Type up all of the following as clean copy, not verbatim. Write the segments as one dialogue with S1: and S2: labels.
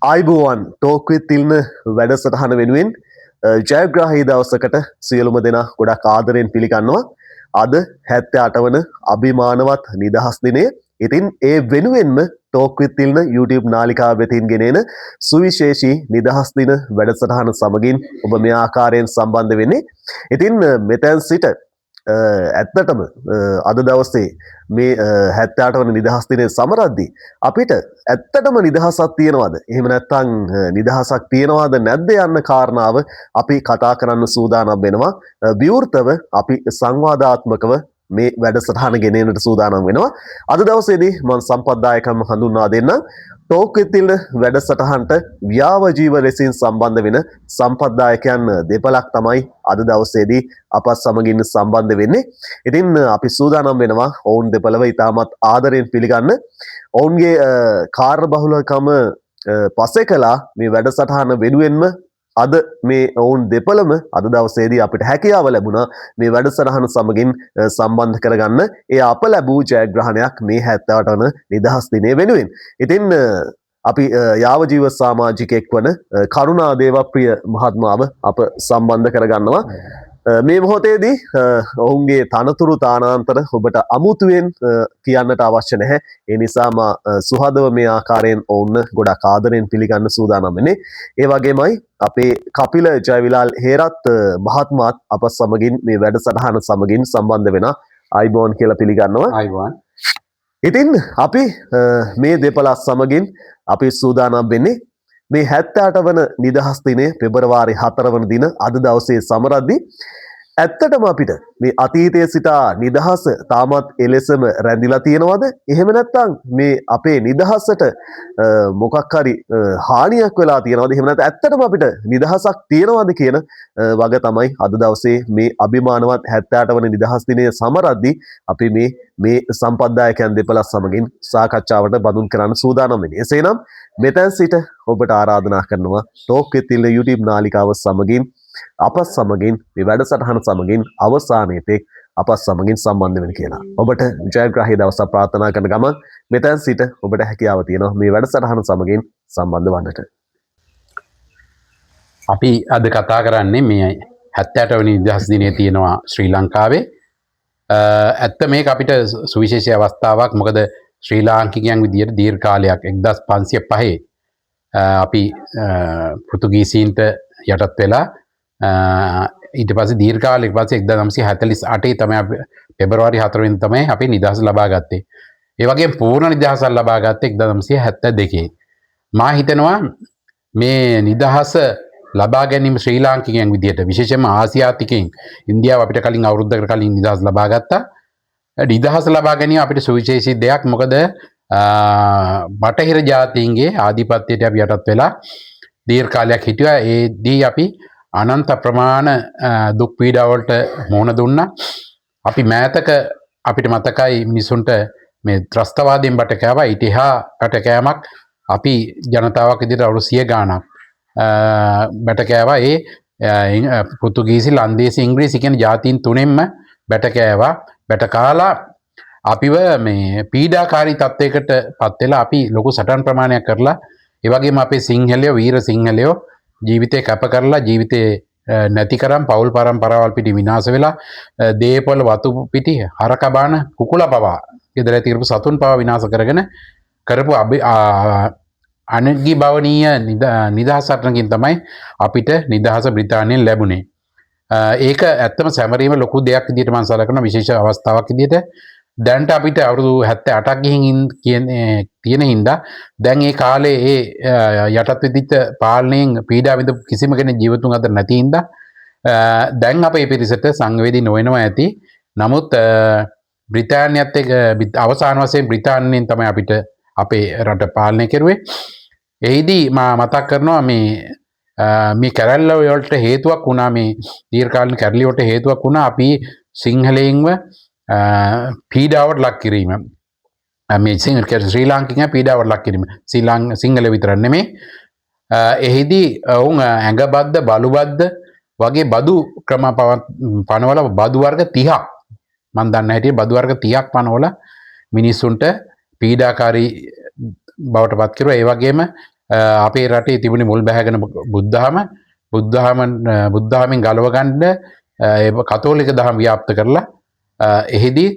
S1: ආයුබෝවන්, ටෝක් විත් තිල්න වැඩසටහන වෙනුවෙන් ජයග්‍රාහී දවසකට සියලුම දෙනා ගොඩක් ආදරෙන් පිළිගන්නවා. අද 78 වන අභිමානවත් නිදහස් දිනය. ඉතින් ඒ වෙනුවෙන්ම ටෝක් විත් තිල්න YouTube නාලිකාව වෙතින් ගෙනෙන සුවිශේෂී නිදහස් දින වැඩසටහන සමගින් ඔබ මේ ආකාරයෙන් සම්බන්ධ වෙන්නේ. ඉතින් මෙතැන් සිට ඇත්තටම අද දවසේ මේ 78 වන නිදහස් දිනය සමරද්දී අපිට ඇත්තටම නිදහසක් තියෙනවද? එහෙම නැත්නම් නිදහසක් තියෙනවද නැද්ද යන්න කාරණාව අපි කතා කරන්න සූදානම් වෙනවා. විවෘතව අපි සංවාදාත්මකව මේ වැඩසටහන ගෙනෙන්නට සූදානම් වෙනවා. අද දවසේදී මම සම්පත්දායකම්ම හඳුන්වා දෙන්නම්. ටෝක් විත් තිල්න වැඩසටහනට ව්‍යාවජීව ලෙසින් සම්බන්ධ වෙන සම්පත්දායකයන් දෙපළක් තමයි අද දවසේදී අපත් සමගින් සම්බන්ධ වෙන්නේ. ඉතින් අපි සූදානම් වෙනවා ඔවුන් දෙපළව ඉතාමත් ආදරයෙන් පිළිගන්න. ඔවුන්ගේ කාර්යබහුලකම පසේ කළා මේ වැඩසටහන වෙනුවෙන්ම අද මේ ඔවුන් දෙපළම අද දවසේදී අපිට හැකියාව ලැබුණා මේ වැඩසටහන සමගින් සම්බන්ධ කරගන්න. ඒ අප ලැබූ ජයග්‍රහණයක් මේ 78 වන නිදහස් දිනය වෙනුවෙන්. ඉතින් අපි යාවජීව සමාජිකයෙක් වන කරුණා දේවප්‍රිය මහත්මාව අප සම්බන්ධ කරගන්නවා. මේ මොහොතේදී ඔවුන්ගේ තනතුරු තානාන්තර ඔබට අමුතුවෙන් කියන්නට අවශ්‍ය නැහැ. ඒ නිසා මා සුහදව මේ ආකාරයෙන් ඔවුන් ගොඩක් ආදරෙන් පිළිගන්න සූදානම් වෙන්නේ. ඒ වගේමයි අපේ කපිල ජයවිලාල් හේරත් මහත්මාත් අප සමගින් මේ වැඩසටහන සමගින් සම්බන්ධ වෙන ආයුබෝවන් කියලා පිළිගන්නවා.
S2: ආයුබෝවන්.
S1: ඉතින් අපි මේ දෙපළත් සමගින් අපි සූදානම් වෙන්නේ මේ 78 වන නිදහස් දිනය පෙබරවාරි 4 වන දින අද දවසේ සමරද්දී ඇත්තටම අපිට මේ අතීතයේ සිට නිදහස තාමත් එලෙසම රැඳිලා තියෙනවද? එහෙම නැත්නම් මේ අපේ නිදහසට මොකක් හරි හානියක් වෙලා තියෙනවද? එහෙම නැත්නම් ඇත්තටම අපිට නිදහසක් තියෙනවද කියන වග තමයි අද දවසේ මේ අභිමානවත් 78 වන නිදහස් දිනය සමරද්දී අපි මේ මේ සම්පත්දායකයන් දෙපළත් සමගින් සාකච්ඡාවට බඳුන් කරන්න සූදානම් වෙන්නේ. එසේනම් මෙතැන් සිට ඔබට ආරාධනා කරනවා ටෝක් විත් තිල්න YouTube නාලිකාව සමගින් අප සමගින් මේ වැඩසටහන සමගින් අවසානයේ තෙක් අප සමගින් සම්බන්ධ වෙන්න කියලා. ඔබට ජයග්‍රාහී දවසක් ප්‍රාර්ථනා කරන ගමන් මෙතැන් සිට ඔබට හැකියාව තියෙනවා මේ වැඩසටහන සමගින් සම්බන්ධ වන්නට.
S2: අපි අද කතා කරන්නේ මේ 78 වෙනි නිදහස් දිනය තියෙනවා ශ්‍රී ලංකාවේ. ඇත්ත මේක අපිට සුවිශේෂී අවස්ථාවක්. මොකද ශ්‍රී ලාංකිකයන් විදියට දීර්ඝ කාලයක් 1505 අපි පෘතුගීසීන්ට යටත් වෙලා ඊට පස්සේ දීර්ඝ කාලයක පස්සේ 1948 තමයි අපි පෙබරවාරි 4 වෙනිදා තමයි අපි නිදහස ලබා ගත්තේ. ඒ වගේම පූර්ණ නිදහසක් ලබා ගත්තේ 1972. මා හිතනවා මේ නිදහස ලබා ගැනීම ශ්‍රී ලාංකිකයන් විදියට විශේෂයෙන්ම ආසියාතිකයින්, ඉන්දියාව අපිට කලින් අවුරුද්දකට කලින් නිදහස ලබා ගත්තා. නිදහස ලබා ගැනීම අපිට සුවිශේෂී දෙයක්. මොකද බටහිර ජාතීන්ගේ ආධිපත්‍යයට අපි යටත් වෙලා දීර්ඝ කාලයක් හිටියා. ඒදී අපි අනන්ත ප්‍රමාණ දුක් පීඩා වලට මුහුණ දුන්නා. අපි මෑතක අපිට මතකයි මිනිසුන්ට මේ ත්‍රස්තවාදයෙන් බට කෑවා. ඊට එහා බට කෑමක් අපි ජනතාවක් විදිහට අවුරුදු 100 ගාණක් බැට කෑවා. ඒ පෘතුගීසි, ලන්දේසි, ඉංග්‍රීසි කියන ජාතීන් තුනෙන්ම බැට කෑවා. බැට කාලා අපිව මේ පීඩාකාරී තත්වයකට පත් වෙලා අපි ලොකු සටන් ප්‍රමාණයක් කරලා, ඒ වගේම අපේ සිංහලයෝ, වීර සිංහලයෝ ජීවිතේ කැප කරලා ජීවිතේ නැති කරන් පවුල් පරම්පරාවල් පිටි විනාශ වෙලා, දේපොළ වතු පිටි හරක බාන කුකුල පවා ගෙදර ඇති කරපු සතුන් පවා විනාශ කරගෙන කරපු අනගි භවනීය නිදහස් සටනකින් තමයි අපිට නිදහස බ්‍රිතාන්‍යයෙන් ලැබුණේ. ඒක ඇත්තම සැමරීම ලොකු දෙයක් විදිහට මම සලකන විශේෂ අවස්ථාවක් විදිහට. දැන්ට අපිට අවුරුදු 78ක් ගිහින් තියෙන හින්දා දැන් ඒ කාලේ ඒ යටත් විදිච්ච පාලනයෙන් පීඩා විඳපු කිසිම කෙනෙක් ජීවතුන් අතර නැති හින්දා දැන් අපේ පිරිසට සංවේදී නොවෙනවා ඇති. නමුත් බ්‍රිතාන්‍යයත් එක්ක අවසාන වශයෙන් බ්‍රිතාන්‍යයෙන් තමයි අපිට අපේ රට පාලනය කෙරුවේ. එහිදී මා මතක් කරනවා මේ කැරැල්ල වලට හේතුවක් වුණා, මේ දීර්ඝකාලීන කැරලි වලට හේතුවක් වුණා අපි සිංහලයින්ව පීඩාවට ලක් කිරීම. මේ සිංහල ශ්‍රී ලාංකිකයන් පීඩාවට ලක් කිරීම. ශ්‍රී සිංහල විතරක් නෙමෙයි. එහිදී ඔවුන් ඇඟබද්ද, බලුබද්ද වගේ බදු ක්‍රම පනවල බදු වර්ග 30ක් මං දන්න හැටියට බදු වර්ග 30ක් පනවල මිනිස්සුන්ට පීඩාකාරී බවට පත් කෙරුවා. ඒ වගේම අපේ රටේ තිබුණේ මුල් බැහැගෙන බුද්ධහම බුද්ධහමෙන් ගලව ගන්න ඒ කතෝලික දහම ව්‍යාප්ත කරලා එහිදී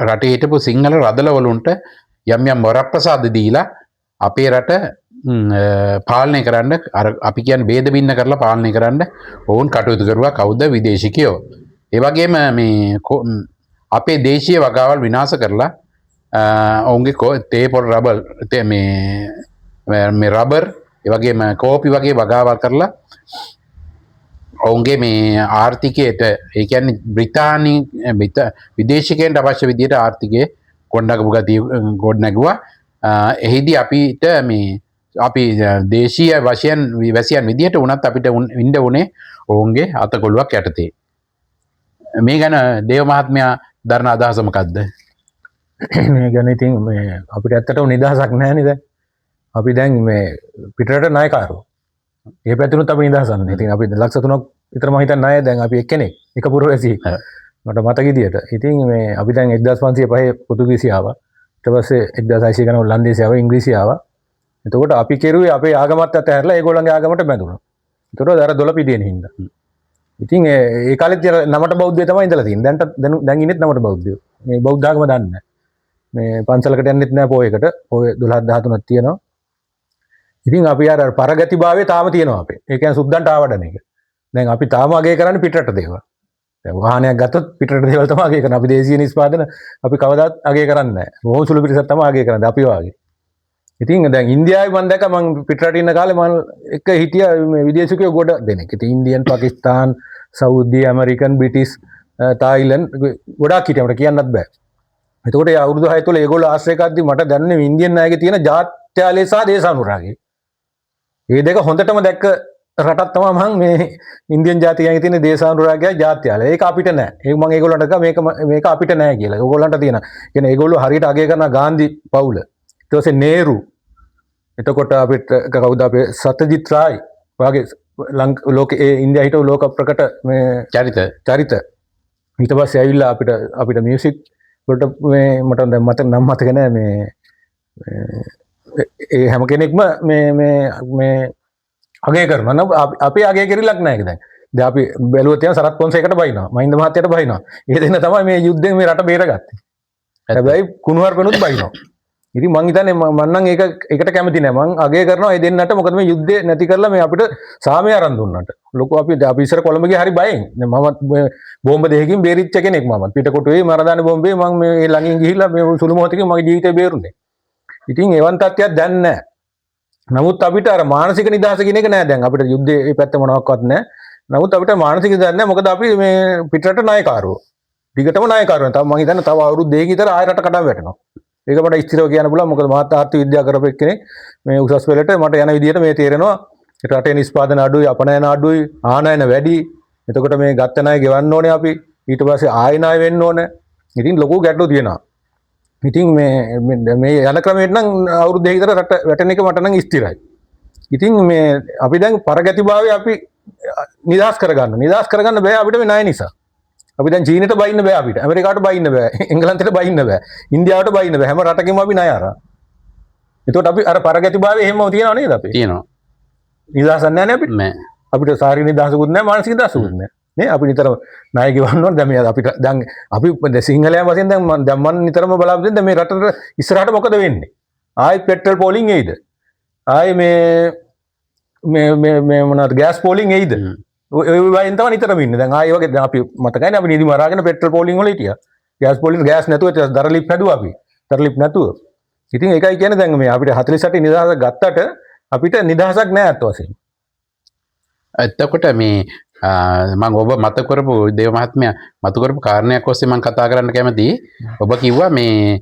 S2: රටේ හිටපු සිංහල රදළ වලුන්ට යම් යම් වරප්‍රසාද දීලා අපේ රට පාලනය කරන්න, අර අපි කියන්නේ භේද බින්න කරලා පාලනය කරන්න ඔවුන් කටයුතු කරුවා. කවුද? විදේශිකයෝ. ඒ වගේම මේ අපේ දේශීය වගාවල් විනාශ කරලා ඔවුන්ගේ තේ පොල් රබර් තේ මේ මේ රබර් ඒ වගේම කෝපි වගේ වගාවල් කරලා ඔවුන්ගේ මේ ආර්ථිකයට, ඒ කියන්නේ බ්‍රිතානි විදේශිකයන්ට අවශ්‍ය විදිහට ආර්ථිකය ගොඩනගපු ගතිය ගොඩනැගුවා. එහිදී අපිට මේ අපි දේශීය වශයෙන් වැසියන් විදිහට වුණත් අපිට ඉන්න උනේ ඔවුන්ගේ අතකොළුවක් යටතේ. මේ ගැන දේව මහත්මයා දරන අදහස මොකද්ද?
S3: මේ ගැන ඉතින් මේ අපිට ඇත්තටම නිදහසක් නැහැ නේද? අපි දැන් මේ පිටරට නායකයෝ. ඒ පැත්තෙනුත් අපි නිදහසක් නැහැ. ඉතින් අපි ලක්ෂ 3ක් විතර මම හිතන්නේ ණය දැන් අපි එක්කෙනෙක් එක පුරවැසියෙක්. මට මතක විදියට. ඉතින් මේ අපි දැන් 1505 පොර්තුගීසි ආවා. ඊට පස්සේ 1600 ගණන් ලන්දේසි ආවා, ඉංග්‍රීසි ආවා. එතකොට අපි කෙරුවේ අපේ ආගමත් අතහැරලා ඒගොල්ලන්ගේ ආගමට බැඳුණා. එතකොට අර දොළ පිටින හින්දා. ඉතින් ඒ කාලෙත් අර නමට බෞද්ධයෝ තමයි ඉඳලා තියෙන්නේ. දැන් දැන් ඉන්නෙත් නමට බෞද්ධයෝ. මේ බෞද්ධ ආගම දන්නේ නැහැ. මේ පන්සලකට යන්නෙත් නෑ පොයකට. පොය 12 13ක් තියෙනවා. ඉතින් අපි අර පරගතිභාවය තාම තියෙනවා අපේ. ඒ කියන්නේ සුද්දන්ට ආවඩන එක. දැන් අපි තාම අගය කරන්නේ පිටරට දේවල්. දැන් වාහනයක් ගත්තොත් පිටරට දේවල් තමයි අගය කරන්නේ. අපි දේශීය නිෂ්පාදන අපි කවදාවත් අගය කරන්නේ නැහැ. බොහොම සුළු පිරිසක් තමයි අගය කරන්නේ අපි වාගේ. ඉතින් දැන් ඉන්දියාවේ මම දැක්ක, මං පිටරට ඉන්න කාලේ මං එක්ක හිටිය මේ විදේශිකයෝ ගොඩ දෙනෙක්. ඉතින් Indian, Pakistan, Saudi, American, British, Thailand ගොඩාක් හිටියා, මට කියන්නත් බෑ. එතකොට ඒ අවුරුදු 6 තුළ ඒගොල්ලෝ ආශ්‍රය කරද්දි මට දැනුනේ ඉන්දියන් අයගේ තියෙන ජාත්‍යාලය සහ දේශානුරාගය. මේ දෙක හොඳටම දැක්ක රටක් තමයි මං මේ ඉන්දියන් ජාතිකයන්ගේ තියෙන දේශානුරාගය, ජාත්‍යාලය. ඒක අපිට නෑ. ඒක මං ඒගොල්ලන්ට කිව්වා මේක අපිට නෑ කියලා. ඒගොල්ලන්ට තියෙන. කියන්නේ ඒගොල්ලෝ හරියට අගය කරන ගාන්ධි පවුල. ඊට පස්සේ නේරු. එතකොට අපිට කවුද අපේ සත්‍යජිත් රායි වගේ ලෝකේ ඒ ඉන්දියා හිටපු ලෝක ප්‍රකට මේ
S2: චරිත.
S3: චරිත. ඊට පස්සේ ඇවිල්ලා අපිට අපිට මියුසික් වලට මේ මට දැන් මත නම් මතක නෑ, මේ ඒ හැම කෙනෙක්ම මේ මේ මේ අගය කරනවා. නම් අපේ අගය කිරිල්ලක් නෑ ඒක දැන්. දැන් අපි බැලුවොත් එහෙම සරත් පොන්සේකට බයිනවා. මහින්ද මහත්තයාට බයිනවා. ඒ දෙන්න තමයි මේ යුද්ධයෙන් මේ රට බේරගත්තේ. හැබැයි කුණුහරුපෙනුත් බයිනවා. ඉතින් මං හිතන්නේ මං නම් ඒකට කැමති නෑ. මං අගය කරනවා ඒ දෙන්නට, මොකද මේ යුද්ධය නැති කරලා මේ අපිට සාමය අරන් දුන්නට. ලොකු අපි අපි ඉස්සර කොළඹ ගියේ හරි බයෙන්. දැන් මමත් මේ බෝම්බ දෙකකින් බේරිච්ච කෙනෙක් මමත්. පිටකොටුවේ මරදානේ බෝම්බේ මං මේ ළඟින් ගිහිල්ලා මේ සුළු මොහොතකින් මගේ ජීවිතේ බේරුනේ. ඉතින් එවන් තත්ත්වයක් දැන් නෑ. නමුත් අපිට අර මානසික නිදහස කියන එක නෑ දැන්. අපිට යුද්ධයේ මේ පැත්ත මොනවාක්වත් නෑ. නමුත් අපිට මානසික නිදහස නෑ. මොකද අපි මේ පිටරට නායකරුවෝ. දිගටම නායකරුවෝ. තව මං හිතන්නේ තව අවුරුදු දෙකක විතර ආයෙ රට කඩන් වැටෙනවා. ඒක මට ස්ථිරව කියන්න පුළුවන්. මොකද මාත් ආර්ථික විද්‍යාව කරපු එක්කෙනෙක්. මේ උසස් පෙළට මට යන විදිහට මේ තේරෙනවා. රටේ නිෂ්පාදන අඩුයි, අපනයන අඩුයි, ආනයන වැඩි. එතකොට මේ ගත්ත ණය ගෙවන්න ඕනේ අපි. ඊට පස්සේ ආයෙ ණය වෙන්න ඕනේ. ඉතින් ලොකු ගැටලු තියෙනවා. ඉතින් මේ මේ යන ක්‍රමයට නම් අවුරුදු දෙකක විතර රට වැටෙන එක මට නම් ස්ථිරයි. ඉතින් මේ අපි දැන් පරගතිභාවය අපි නිදහස් කරගන්න. නිදහස් කරගන්න බෑ අපිට මේ ණය නිසා. අපි දැන් චීනෙට බයින්න බෑ අපිට. ඇමරිකාවට බයින්න බෑ. එංගලන්තෙට බයින්න බෑ. ඉන්දියාවට බයින්න බෑ. හැම රටකම අපි ණය අරන්. එතකොට අපි අර පරගතිභාවය එහෙමම තියෙනව නේද අපේ?
S2: තියෙනවා.
S3: නිදහසක් නෑනේ අපිට.
S2: නෑ.
S3: අපිට ශාරීරික නිදහසකුත් නෑ, මානසික නිදහසකුත් නෑ. නේ අපි නිතරම ණය ගෙවන්න ඕනේ. දැන් මේ අපිට දැන් අපි දැන් සිංහලයන් වශයෙන් දැන් මං දැන් මං නිතරම බලාපොරොත්තු වෙන්නේ දැන් මේ රටට ඉස්සරහට මොකද වෙන්නේ? ආයෙ පෙට්‍රල් පෝලිං එයිද? ආයෙ මේ මේ මේ මේ මොනවද ගෑස් පෝලිං එයිද? ඔය වයින් තමයි නිතරම ඉන්නේ. දැන් ආයෙ වගේ දැන් අපි මතකයිනේ අපි නිදි මරාගෙන පෙට්‍රල් පෝලිං වල හිටියා. ගෑස් පෝලිං ගෑස් නැතුව ඊට දර ලිප් හැදුවා අපි. දර ලිප් නැතුව. ඉතින් ඒකයි කියන්නේ දැන් මේ අපිට 48 නිදහසක් ගත්තට අපිට නිදහසක් නෑ අත් වශයෙන්.
S2: එතකොට මේ මං ඔබ මත කරපු දේව මහත්මයා මතු කරපු කාරණයක් ඔස්සේ මං කතා කරන්න කැමතියි. ඔබ කිව්වා මේ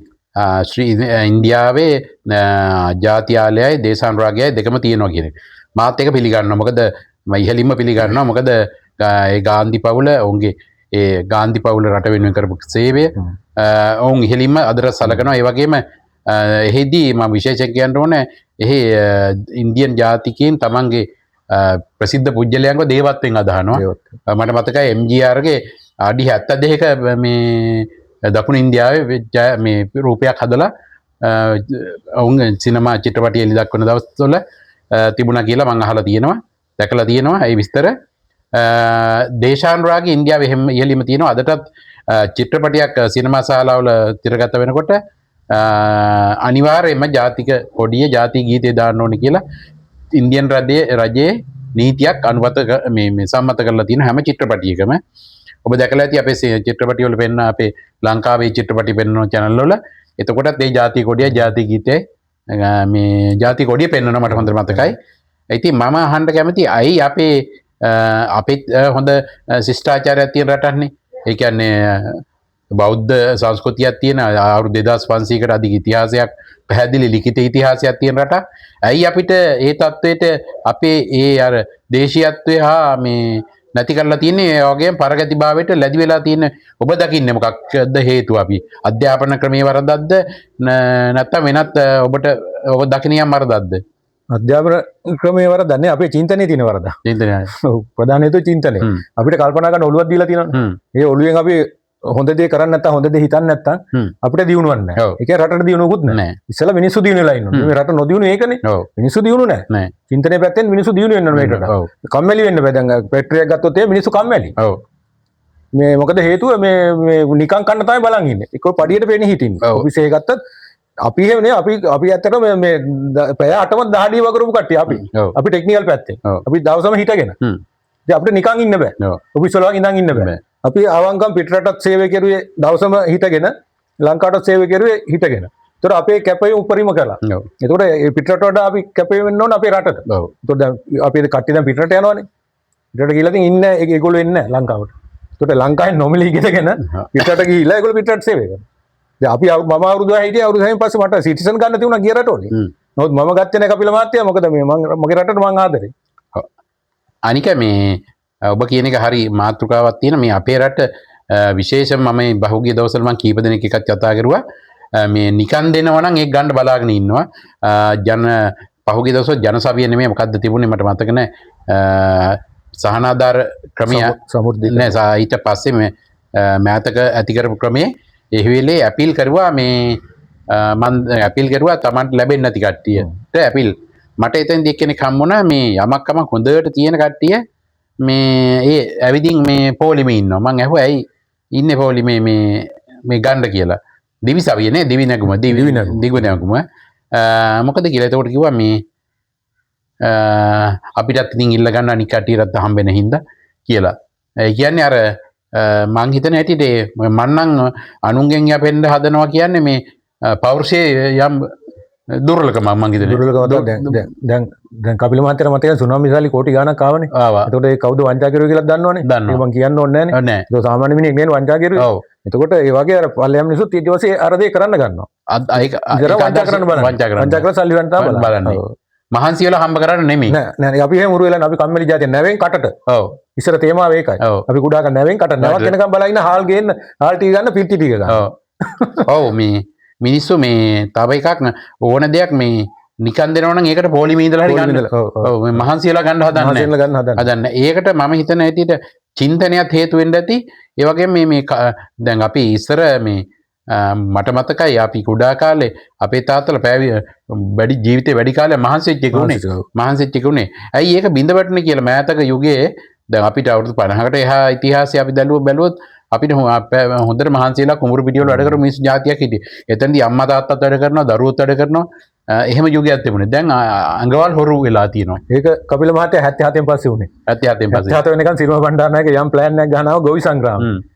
S2: ශ්‍රී ඉන්දියාවේ ජාත්‍යාලයයි දේශානුරාගයයි දෙකම තියෙනවා කියන එක. මාත් ඒක පිළිගන්නවා. මොකද මම ඉහළින්ම පිළිගන්නවා. මොකද ඒ ගාන්ධි පවුල ඔවුන්ගේ ඒ ගාන්ධි පවුල රට වෙනුවෙන් කරපු සේවය ඔවුන් ඉහළින්ම අදට සලකනවා. ඒ වගේම එහෙදී මම විශේෂයෙන් කියන්න ඕනේ එහි ඉන්දියන් ජාතිකයන් තමන්ගේ ප්‍රසිද්ධ පුජ්‍යලයන්ව දේවත්වෙන් අදහනවා. මට මතකයි MGR ගේ අඩි 72ක මේ දකුණු ඉන්දියාවේ මේ රූපයක් හදලා ඔවුන් සිනමා චිත්‍රපටි එළි දක්වන දවස්වල තිබුණා කියලා මං අහලා තියෙනවා, දැකලා තියෙනවා ඒ විස්තර. දේශානුරාගය ඉන්දියාවේ එහෙම ඉහළින්ම තියෙනවා. අදටත් චිත්‍රපටයක් සිනමා ශාලාවල තිරගත වෙනකොට අනිවාර්යයෙන්ම ජාතික කොඩිය, ජාතික ගීතය දාන්න ඕනේ කියලා ඉන්දියන් රජයේ නීතියක් අනුමත මේ මේ සම්මත කරලා තියෙන හැම චිත්‍රපටියකම. ඔබ දැකලා ඇති අපේ චිත්‍රපටි වල පෙන්න අපේ ලංකාවේ චිත්‍රපටි පෙන්වන චැනල් වල. එතකොටත් ඒ ජාතික කොඩිය, ජාතික ගීතය, මේ ජාතික කොඩිය පෙන්වනවා මට හොඳට මතකයි. ඉතින් මම අහන්න කැමති ඇයි අපේ අපේත් හොඳ ශිෂ්ටාචාරයක් තියෙන රටක්නේ. ඒ කියන්නේ බෞද්ධ සංස්කෘතියක් තියෙන අවුරුදු 2500කට අධික ඉතිහාසයක්, පැහැදිලි ලිඛිත ඉතිහාසයක් තියෙන රටක්. ඇයි අපිට ඒ තත්ත්වයට අපේ ඒ අර දේශීයත්වය හා මේ නැති කරලා තියෙන්නේ, ඒ වගේම පරගතිභාවයට ලැබි වෙලා තියෙන ඔබ දකින්නේ මොකක්ද හේතුව? අපි අධ්‍යාපන ක්‍රමයේ වරදක්ද නැත්නම් වෙනත් ඔබට ඔබ දකින යම් වරදක්ද?
S3: අධ්‍යාපන ක්‍රමයේ වරදක් නෑ, අපේ චින්තනයේ තියෙන වරද.
S2: චින්තනය.
S3: ඔව්, ප්‍රධාන හේතුව චින්තනය. අපිට කල්පනා කරන්න ඔළුවක් දීලා තියෙනවනේ. ඒ ඔළුවෙන් අපි හොඳ දේ කරන්නේ නැත්තම්, හොඳ දේ හිතන්නේ නැත්තම් අපිට දියුණුවක් නෑ. ඒ කියන්නේ රටට දියුණුවකුත් නෑ. ඉස්සෙල්ලා මිනිස්සු දියුණු වෙලා ඉන්නවා. මේ රට නොදියුණු ඒකනේ. මිනිස්සු දියුණු නෑ. චින්තනයේ පැත්තෙන් මිනිස්සු දියුණු වෙන්න ඕනේ මේකට. කම්මැලි වෙන්න බෑ. දැන් ෆැක්ටරි එකක් ගත්තොත් ඒ මිනිස්සු කම්මැලි. මේ මොකද හේතුව මේ මේ නිකන් කන්න තමයි බලන් ඉන්නේ. එක්ක පඩියට පෙනී හිටින්නේ. ඔෆිස් එක ගත්තත් අපි එහෙම නේ, අපි අපි ඇත්තටම මේ මේ පැය 8ම දහඩිය වගරපු කට්ටිය අපි. අපි ටෙක්නිකල් පැත්තේ. අපි දවසම හිටගෙන. ඉතින් අපිට නිකන් ඉන්න බෑ. ඔෆිස් වල වගේ ඉඳන් ඉන්න බෑ. අපි අවංකම් පිටරටත් සේවය කෙරුවේ දවසම හිටගෙන, ලංකාවටත් සේවය කෙරුවේ හිටගෙන. ඒතර අපේ කැපවීම උපරිම කළා. ඒතකොට ඒ පිටරට වඩා අපි කැපවීම වෙන්න ඕන අපේ රටට. ඒතකොට දැන් අපේ කට්ටිය දැන් පිටරට යනවනේ. පිටරට ගිහලා ඉතින් ඉන්නේ ඒගොල්ලෝ එන්නේ නැහැ ලංකාවට. ඒතකොට ලංකාවේ නොමිලේ ඉගෙනගෙන පිටරට ගිහිල්ලා ඒගොල්ලෝ පිටරට සේවය කරනවා. දැන් අපි මම අවුරුදු 6 හිටියේ. අවුරුදු 6න් පස්සේ මට සිටිසන් ගන්න තිබුණා ගිය රටවල. නමුත් මම ගත්තේ නැහැ කපිල මහත්තයා. මොකද මේ මං මගේ රටට මං ආදරේ.
S2: අනික මේ ඔබ කියන එක හරි මාතෘකාවක් තියෙන මේ අපේ රට විශේෂයෙන්ම මම මේ පහුගිය දවස්වල මං කීප දෙනෙක් එක්කත් කතා කරුවා. මේ නිකන් දෙනවා නම් ඒක ගන්න බලාගෙන ඉන්නවා. ජන පහුගිය දවස්වල ජනසවිය නෙමෙයි, මොකද්ද තිබුණේ මට මතක නෑ. සහනාධාර ක්‍රමය
S3: සමෘද්ධි
S2: නෑ, ඊට පස්සේ මේ මෑතක ඇති කරපු ක්‍රමයේ ඒ වෙලේ ඇපීල් කරුවා මේ මං ඇපීල් කරුවා තමන්ට ලැබෙන්නේ නැති කට්ටියට ඇපීල්. මට එතෙන්දී එක්කෙනෙක් හම්බුණා මේ යමක් කමක් හොඳට තියෙන කට්ටිය මේ ඒ ඇවිදින් මේ පොලිමේ ඉන්නවා. මං ඇහුවා ඇයි ඉන්නේ පොලිමේ මේ මේ ගන්න කියලා. දිවිසවිය නේ, දිවි නැගුම,
S3: දිවි නැගුම.
S2: දිවි නැගුම. මොකද කියලා එතකොට කිව්වා මේ අපිටත් ඉතින් ඉල්ල ගන්න අනික් කට්ටියටත් හම්බෙන හින්දා කියලා. ඒ කියන්නේ අර මං හිතන හැටියට ඒ මං නම් අනුන්ගෙන් යපෙන්න හදනවා කියන්නේ මේ පෞරුෂයේ යම් දුර්වලකමක් මං හිතන්නේ.
S3: දුර්වලකම තමයි. දැන් දැන් දැන් දැන් කපිල මහත්තයාට මතකයි සුනාමි සල්ලි කෝටි ගාණක් ආවනේ.
S2: ආවා.
S3: එතකොට ඒ කවුද වංචා කරුවේ කියලා දන්නවනේ.
S2: දන්නවා.
S3: ඒක මං කියන්න ඕනේ නෑනේ.
S2: නෑ.
S3: ඒක සාමාන්‍ය මිනිහෙක් නෙවෙයි වංචා කරුවේ. එතකොට ඒ වගේ අර පල්ලෙහා මිනිස්සුත් ඊට පස්සේ අර දේ කරන්න ගන්නවා.
S2: ඒක
S3: ඉතින් වංචා කරන්න බලන්නේ.
S2: වංචා කරන්න.
S3: වංචා කරලා සල්ලි වංචා බලන්නේ.
S2: බලන්නේ. මහන්සි වෙලා හම්බ කරන්න නෙමෙයි.
S3: නෑ නෑ, අපි එහෙම උරු වෙලා නෑ. අපි කම්මැලි ජාතිය, නැවෙන් කටට. ඉස්සර තේමාව ඒකයි. අපි කුඩා කරන නැවෙන් කට නැවක් එනකම් බලා ඉන්න හාල් ගේන්න, හාල් ටික ගන්න, පිටි ටික ගන්න.
S2: ඔව්, මේ මිනිස්සු මේ තව එකක් ඕන දෙයක් මේ නිකන් දෙනවා නම් ඒකට පොලිමේ ඉඳලා හරි ගන්න.
S3: ඔව්, ඔව්.
S2: ඔව්, මේ මහන්සි වෙලා ගන්න හදන්නේ.
S3: මහන්සි වෙලා ගන්න හදන්නේ.
S2: හදන්නේ. ඒකට මම හිතන හැටියට චින්තනයත් හේතු වෙන්න ඇති. ඒ වගේම මේ මේ දැන් අපි ඉස්සර මේ මට මතකයි අපි කුඩා කාලේ අපේ තාත්තලා පෑවි වැඩි ජීවිතේ වැඩි කාලයක් මහන්සි වෙච්ච එක උනේ. මහන්සි වෙච්ච එක උනේ. ඇයි ඒක බිඳ වැටුනේ කියලා මෑතක යුගයේ දැන් අපිට අවුරුදු 50කට එහා ඉතිහාසය අපි බැලුවොත් අපිට හොඳට මහන්සි වෙලා කුඹුරු පිටිවල වැඩ කරපු මිනිස්සු ජාතියක් හිටියේ. එතනදී අම්මා තාත්තත් වැඩ කරනවා, දරුවොත් වැඩ කරනවා. එහෙම යුගයක් තිබුණේ. දැන් අඟවල් හොරු වෙලා තියෙනවා.
S3: ඒක කපිල මහත්තයා 77න් පස්සේ වුණේ.
S2: 77න් පස්සේ.
S3: 77 වෙනකන් සිරිමා බණ්ඩාරනායක යම් ප්ලෑන් එකක් ගහනවා ගොවි සංග්‍රාම.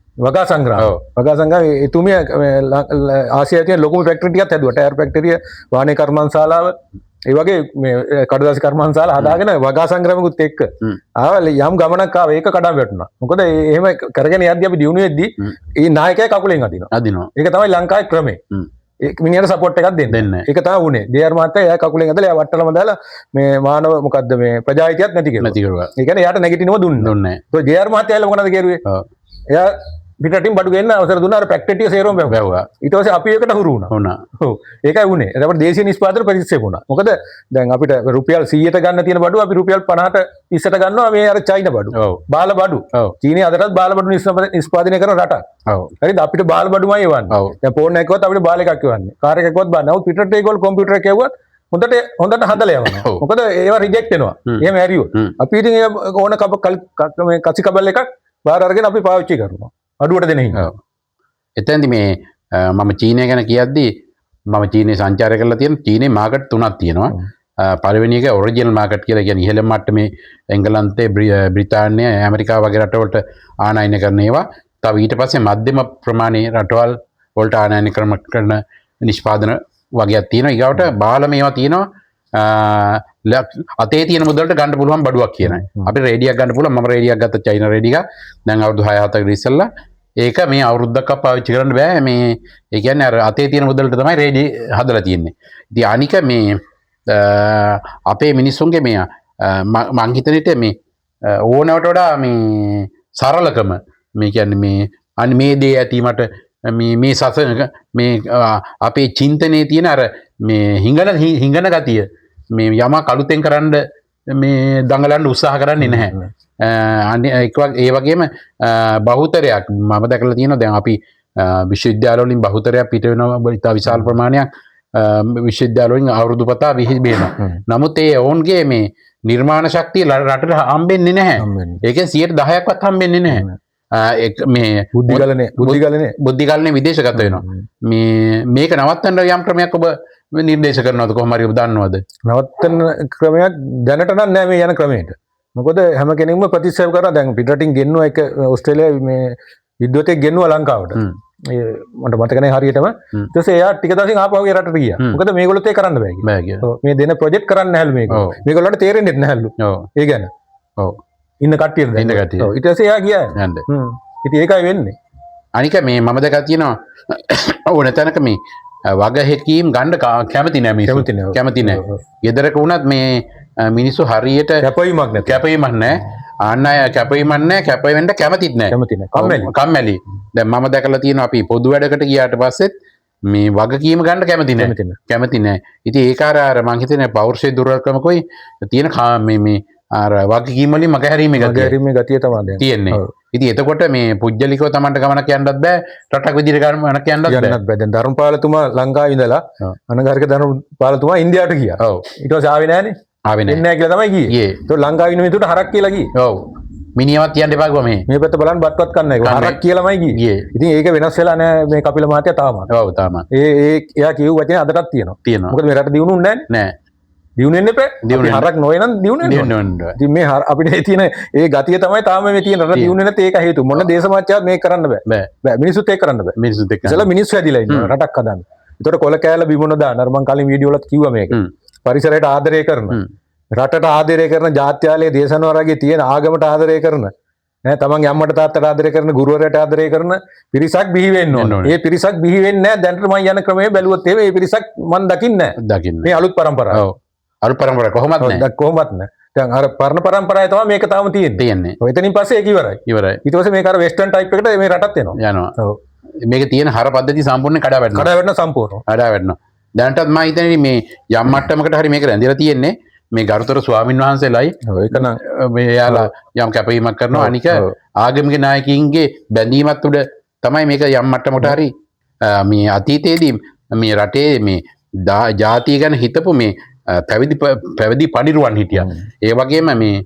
S3: වගා සංග්‍රාම. වගා සංග්‍රාම එතුමිය මේ ආසියාවේ තියෙන ලොකුම ෆැක්ටරි ටිකක් හැදුවා. ටයර් ෆැක්ටරිය, වාහනේ කර්මාන්තශාලාව, ඒ වගේ මේ කඩදාසි කර්මාන්තශාලා හදාගෙන වගා සංග්‍රාමකුත් එක්ක ආවා. යම් ගමනක් ආවා, ඒක කඩා වැටුණා. මොකද එහෙම කරගෙන යද්දි අපි දියුණු වෙද්දි ඒ නායකයා කකුලෙන් අදිනවා.
S2: අදිනවා.
S3: ඒක තමයි ලංකාවේ ක්‍රමය. ඒ මිනිහට සපෝට් එකක් දෙන්න.
S2: දෙන්නේ.
S3: ඒක තමයි වුනේ. ජේ.ආර් මහත්තයා එයා කකුලෙන් ඇදලා එයා වට්ටලම දාලා මේ මානව මොකද්ද මේ ප්‍රජාහිතයත් නැති කෙරුවා.
S2: නැති කෙරුවා.
S3: ඒ කියන්නේ එයාට නැගිටිනව දුන්නේ.
S2: දුන්නේ.
S3: ඒ ජේ.ආර් මහත්තයා ඇවිල්ලා මොකටද කෙරුවේ? එයා පිටරටින් බඩු ගෙන්න අවසර දුන්නා. අර ෆැක්ටරි ටික සේරම වැහුවා.
S2: වැහුවා.
S3: ඊට පස්සේ අපි ඒකට හුරු වුණා.
S2: වුණා.
S3: ඔව්. ඒකයි වුණේ. එතකොට දේශීය නිෂ්පාදන ප්‍රතික්ෂේප වුණා. මොකද දැන් අපිට රුපියල් 100ට ගන්න තියෙන බඩුව අපි රුපියල් 50ට 20ට ගන්නවා මේ අර චයින බඩු.
S2: ඔව්.
S3: බාල බඩු.
S2: ඔව්.
S3: චීනය අදටත් බාල බඩු නිෂ්පාදනය කරන රටක්.
S2: ඔව්.
S3: හරිද? අපිට බාල බඩුමයි එවන්නේ.
S2: ඔව්.
S3: දැන් ෆෝන් එකක්වත් අපිට බාල එකක් එවන්නේ. කාර් එකක්වත් බාල. නමුත් පිටරට ඒගොල්ලෝ කම්පියුටර් එකක් එව්වත් හොඳට හොඳට හදලා යවනවා.
S2: ඔව්.
S3: මොකද ඒවා රිජෙක්ට් වෙනවා. එහෙම ඇරියොත්. අපි ඉතින් ඒ ඕන මේ කසි කබල් එකක් බාර අරගෙන අපි පාවිච්චි කරනවා. අඩුවට දෙන හින්දා.
S2: ඔව්. එතෙන්දි මේ මම චීනය ගැන කියද්දි මම චීනයේ සංචාරය කරලා තියෙන චීනයේ මාකට් තුනක් තියෙනවා. පළවෙනි එක ඔරිජිනල් මාකට් කියලා කියන්නේ ඉහළ මට්ටමේ එංගලන්තේ, බ්‍රිතාන්‍ය, ඇමරිකාව වගේ රටවලට ආනයනය කරන ඒවා. තව ඊට පස්සේ මධ්‍යම ප්‍රමාණයේ රටවල් වලට ආනයනය කරන නිෂ්පාදන වගේක් තියෙනවා. ඊගාවට බාල මේවා තියෙනවා. අතේ තියෙන මුදලට ගන්න පුළුවන් බඩුවක් කියන. අපි රේඩියක් ගන්න පුළුවන්. මම රේඩියක් ගත්තා, චයිනා රේඩිය එකක්. දැන් අවුරුදු 6-7 ඉස්සෙල්ලා. ඒක මේ අවුරුද්දක්වත් පාවිච්චි කරන්න බෑ. මේ ඒ කියන්නේ අර අතේ තියෙන මුදලට තමයි රේඩි හදලා තියෙන්නේ. ඉතින් අනික මේ අපේ මිනිස්සුන්ගේ මේ මං හිතන විට මේ ඕනවට වඩා මේ සරලකම, මේ කියන්නේ මේ අනි මේ දේ ඇති මට මේ සස මේ අපේ චින්තනයේ තියෙන අර මේ හිඟන ගතිය, මේ යමක් අලුතෙන් කරන්න මේ දඟලන්න උත්සාහ කරන්නේ නැහැ. ඒ වගේම බහුතරයක් මම දැකලා තියෙනවා. දැන් අපි විශ්වවිද්‍යාල වලින් බහුතරයක් පිට වෙනවා, ඉතා විශාල ප්‍රමාණයක් විශ්වවිද්‍යාල වලින් අවුරුදු පතා විහි වෙනවා. නමුත් ඒ ඔවුන්ගේ මේ නිර්මාණ ශක්තිය රටට හම්බෙන්නේ නැහැ. ඒකෙන් 10%ක්වත් හම්බෙන්නේ නැහැ. ඒක මේ
S3: බුද්ධිගලනේ
S2: බුද්ධිගලනේ විදේශගත වෙනවා. මේක නවත්තන්න යම් ක්‍රමයක් ඔබ නිර්දේශ කරනවද, කොහොම හරි ඔබ දන්නවද?
S3: නවත්තන ක්‍රමයක් දැනට නම් නෑ මේ යන ක්‍රමයට. මොකද හැම කෙනෙක්ම ප්‍රතික්ෂේප කරනවා. දැන් පිටරටින් ගෙන්නුවා එක ඕස්ට්‍රේලියාවේ මේ විද්වතෙක් ගෙන්නුවා ලංකාවට. ඒ මට මතක නෑ හරියටම. ඊට පස්සේ එයා ටික දවසින් ආපහු ඒ රටට ගියා. මොකද මේගොල්ලොත් ඒක කරන්න බෑ කියලා.
S2: බෑ කියලා.
S3: ඔව්, මේ දෙන ප්‍රොජෙක්ට් කරන්න නැහැලු මේගොල්ලෝ. මේගොල්ලන්ට තේරෙන්නේ නැහැලු. ඒ ගැන. ඉන්න කට්ටියට දැන්.
S2: ඉන්න කට්ටිය.
S3: ඔව්, ඊට පස්සේ එයා ගියා.
S2: යන්න.
S3: ඉතින් ඒකයි වෙන්නේ.
S2: අනික මේ මම දැකලා තියෙනවා ඕන තැනක මේ වගහැකීම් ගන්න කැමති නෑ මිනිස්සු.
S3: කැමති නෑ.
S2: කැමති නෑ. ගෙදරක වුණත් මේ මිනිස්සු හරියට
S3: කැපවීමක් නැති.
S2: කැපවීමක් නෑ. අන්න අය කැපවීමක් නෑ, කැප වෙන්න කැමතිත් නෑ.
S3: කැමති නෑ. කම්මැලි.
S2: කම්මැලි. දැන් මම දැකලා තියෙනවා අපි පොදු වැඩකට ගියාට පස්සෙත් මේ වගකීම ගන්න කැමති නෑ.
S3: කැමති නෑ.
S2: කැමති නෑ. ඉතින් ඒක අර මං හිතන්නේ පෞරුෂයේ දුර්වලකමකුයි තියෙන මේ අර වගකීම් වලින් මගහැරීමේ ගතිය.
S3: මගහැරීමේ ගතිය තමයි දැන්.
S2: තියෙන්නේ. ඉතින් එතකොට මේ පුජ්‍යලිකව Tamanට ගමනක් යන්නත් බෑ, රටක් විදිහට ගමනක් යන්නත් බෑ.
S3: යන්නත් බෑ. දැන් ධර්මපාලතුමා ලංකාවේ ඉඳලා අනගාരിക ධර්මපාලතුමා ඉන්දියාවට ගියා. ඊට පස්සේ ආවේ නෑනේ.
S2: ආවේ නෑ.
S3: එන්නේ නෑ කියලා තමයි ගියේ.
S2: ගියේ.
S3: ඒතකොට ලංකාවේ ඉන්න මිනිස්සුන්ට හරක් කියලා ගියේ.
S2: මිනිහවත් කියන්න එපා කිව්වා මේ.
S3: මේ පැත්ත බලන්න බත්වත් කන්න එක.
S2: කන්නේ.
S3: හරක් කියලාමයි ගියේ.
S2: ගියේ.
S3: ඉතින් ඒක වෙනස් වෙලා නෑ මේ කපිල මහත්තයා තාමත්.
S2: ඔව් තාමත්.
S3: ඒ එයා කියු වචනේ අදටත් තියෙනවා.
S2: තියෙනවා.
S3: මොකද මේ රට දියුණු වුන්නේ නෑනේ.
S2: නෑ.
S3: දියුණු වෙන්න එපා.
S2: දියුණු
S3: අපි
S2: වෙන්න.
S3: හරක් නොවේ නම් දියුණු වෙන්න
S2: දියුණු
S3: ඕනේ.
S2: වෙන්න ඕනේ.
S3: ඉතින් මේ අපිට ඒ තියෙන ඒ ගතිය තමයි තාම මේ තියෙන රට දියුණු වෙන්නේ නැති ඒක හේතුව. මොන දේශමාත්‍යවත් මේක කරන්න බෑ.
S2: බෑ.
S3: බෑ. මිනිස්සුත් ඒක කරන්න බෑ.
S2: මිනිස්සුත් එක්ක.
S3: ඉතල මිනිස්සු හැදිලා ඉන්නවා රටක් හදන්න. ඒතකොට කොළ කෑල්ල බිම නොදාන. අර මං කලින් වීඩියෝ වලත් කිව්වා මේක. පරිසරයට ආදරය කරන, රටට ආදරය කරන, ජාත්‍යාලයේ දේශනවරගේ තියෙන ආගමට ආදරය කරන, තමන්ගේ අම්මට තාත්තට ආදරය කරන, ගුරුවරයාට ආදරය කරන පිරිසක් බිහි වෙන්න ඕනේ.
S2: වෙන්න ඕනේ.
S3: ඒ පිරිසක් බිහි වෙන්නේ නැහැ. දැනට මං යන ක්‍රමයේ බැලුවොත් එහෙම ඒ පිරිසක් මං දකින්නේ නැහැ.
S2: දකින්නේ.
S3: මේ අලුත් පරම්පරාව.
S2: අලුත් පරම්පරාව කොහොමත් නැහැ.
S3: කොහොමත් නැහැ. දැන් අර පරණ පරම්පරාවේ තමයි මේක තාම තියෙන්නේ.
S2: තියෙන්නේ.
S3: ඔව්, එතනින් පස්සේ ඒක ඉවරයි.
S2: ඉවරයි.
S3: ඊට පස්සේ මේක අර වෙස්ටර්න් ටයිප් එකට මේ රටත් එනවා.
S2: යනවා. මේක තියෙන හර පද්ධතිය සම්පූර්ණයෙන් කඩා වැටෙනවා.
S3: කඩා වැටෙනවා සම්පූර්ණව.
S2: කඩා වැටෙනවා. දැනටත් මම හිතන්නේ මේ යම් මට්ටමකට හරි මේක රැඳිලා තියෙන්නේ මේ ගරුතර ස්වාමින් වහන්සේලායි.
S3: ඔව්, ඒක නම්
S2: මේ එයාලා යම් කැපවීමක් කරනවා. අනික ආගමික නායකයින්ගේ බැඳීමත් උඩ තමයි මේක යම් මට්ටමකට හරි මේ අතීතයේදී මේ රටේ මේ ජාතිය ගැන හිතපු මේ පැවිදි පඬිරුවන් හිටියා. ඒ වගේම මේ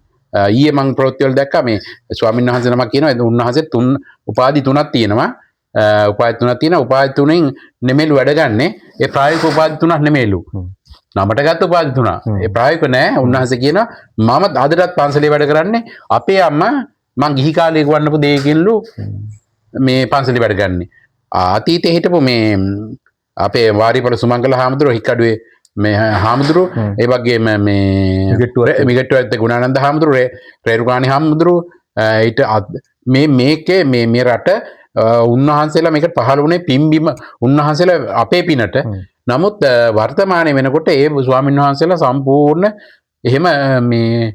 S2: ඊයේ මං ප්‍රවෘත්ති වල දැක්කා මේ ස්වාමීන් වහන්සේ නමක් කියනවා උන්වහන්සේ උපාධි තුනක් තියෙනවා. උපාධි තුනක් තියෙනවා. උපාධි තුනෙන් නෙමෙලු වැඩ ගන්නෙ. ඒ ප්‍රායෝගික උපාධි තුනක් නෙමෙලු. නමට ගත්ත උපාධි තුනක්. ඒ ප්‍රායෝගික නෑ. උන්වහන්සේ කියනවා මම අදටත් පන්සලේ වැඩ කරන්නේ. අපේ අම්මා මං ගිහි කාලේ වන්නපු දෙයකින්ලු මේ පන්සලේ වැඩ ගන්නෙ. අතීතේ හිටපු මේ අපේ වාරිපොළ සුමංගල හාමුදුරුවෝ හික්කඩුවේ මේ හාමුදුරුවෝ, ඒ වගේම මේ මිගෙට්ටුව ඇත්තේ ගුණානන්ද හාමුදුරුවෝ, රේරුකාණි හාමුදුරුවෝ, ඊට මේ මේකේ මේ රට, උන්වහන්සේලා මේකට පහළ වුණේ පින්බිම උන්වහන්සේලා අපේ පිනට. නමුත් වර්තමානයේ වෙනකොට ඒ ස්වාමීන් වහන්සේලා සම්පූර්ණ එහෙම මේ